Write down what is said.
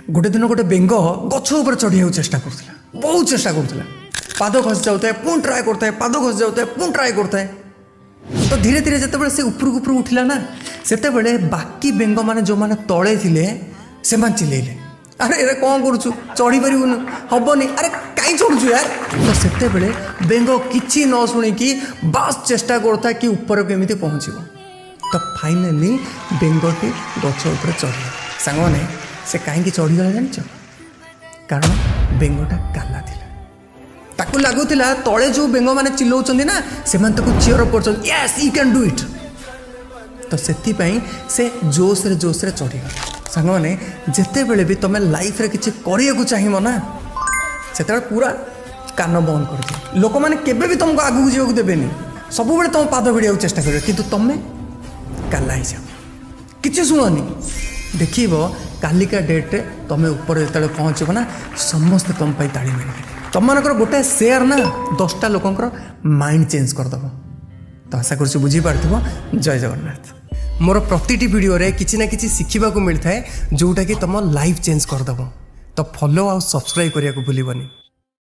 ଗୋଟେ ଦିନ ଗୋଟେ ବେଙ୍ଗ ଗଛ ଉପରେ ଚଢ଼ିବାକୁ ଚେଷ୍ଟା କରୁଥିଲା, ବହୁତ ଚେଷ୍ଟା କରୁଥିଲା। ପାଦ ଖସି ଯାଉଥାଏ, ପୁଣି ଟ୍ରାଏ କରୁଥାଏ, ପାଦ ଖସି ଯାଉଥାଏ, ପୁଣି ଟ୍ରାଏ କରୁଥାଏ। ତ ଧୀରେ ଧୀରେ ଯେତେବେଳେ ସେ ଉପରକୁ ଉପରକୁ ଉଠିଲା ନା, ସେତେବେଳେ ବାକି ବେଙ୍ଗମାନେ ଯେଉଁମାନେ ତଳେ ଥିଲେ, ସେମାନେ ଚିଲେଇଲେ, "ଆରେ, ଏରେ କ'ଣ କରୁଛୁ? ଚଢ଼ି ପାରିବୁନୁ, ହବନି। ଆରେ, କାହିଁ ଚଢ଼ୁଛୁ ୟାର?" ତ ସେତେବେଳେ ବେଙ୍ଗ କିଛି ନ ଶୁଣିକି ବାସ୍ ଚେଷ୍ଟା କରୁଥାଏ କି ଉପରେ କେମିତି ପହଞ୍ଚିବ। ତ ଫାଇନାଲି ବେଙ୍ଗଟି ଗଛ ଉପରେ ଚଢ଼ିଗଲା। ସାଙ୍ଗମାନେ, ସେ କାହିଁକି ଚଢ଼ିଗଲା ଜାଣିଛ? କାରଣ ବେଙ୍ଗଟା କାଲା ଥିଲା। ତାକୁ ଲାଗୁଥିଲା ତଳେ ଯେଉଁ ବେଙ୍ଗମାନେ ଚିଲଉଛନ୍ତି ନା, ସେମାନେ ତାକୁ ଚିୟର କରୁଛନ୍ତି, "Yes, you can do it." ତ ସେଥିପାଇଁ ସେ ଜୋସରେ ଜୋସରେ ଚଢ଼ିଗଲା। ସାଙ୍ଗମାନେ, ଯେତେବେଳେ ବି ତୁମେ ଲାଇଫରେ କିଛି କରିବାକୁ ଚାହିଁବ ନା, ସେତେବେଳେ ପୁରା କାନ ବନ୍ଦ କରିଦିଅ। ଲୋକମାନେ କେବେ ବି ତୁମକୁ ଆଗକୁ ଯିବାକୁ ଦେବେନି। ସବୁବେଳେ ତୁମ ପାଦ ଭିଡ଼ିବାକୁ ଚେଷ୍ଟା କରିବେ, କିନ୍ତୁ ତୁମେ କାଲା ହେଇଯାଅ, କିଛି ଶୁଣନି। ଦେଖିବ, କାଲିକା ଡେଟ୍ରେ ତୁମେ ଉପରେ ଯେତେବେଳେ ପହଞ୍ଚିବ ନା, ସମସ୍ତେ ତୁମ ପାଇଁ ତାଳି ମାରିବେ। ତୁମମାନଙ୍କର ଗୋଟେ ସେୟାର ନା 10ଟା ଲୋକଙ୍କର ମାଇଣ୍ଡ ଚେଞ୍ଜ କରିଦେବ। ତ ଆଶା କରୁଛି ବୁଝିପାରୁଥିବ। ଜୟ ଜଗନ୍ନାଥ। ମୋର ପ୍ରତିଟି ଭିଡ଼ିଓରେ କିଛି ନା କିଛି ଶିଖିବାକୁ ମିଳିଥାଏ, ଯେଉଁଟାକି ତୁମ ଲାଇଫ୍ ଚେଞ୍ଜ କରିଦେବ। ତ ଫଲୋ ଆଉ ସବସ୍କ୍ରାଇବ୍ କରିବାକୁ ଭୁଲିବନି।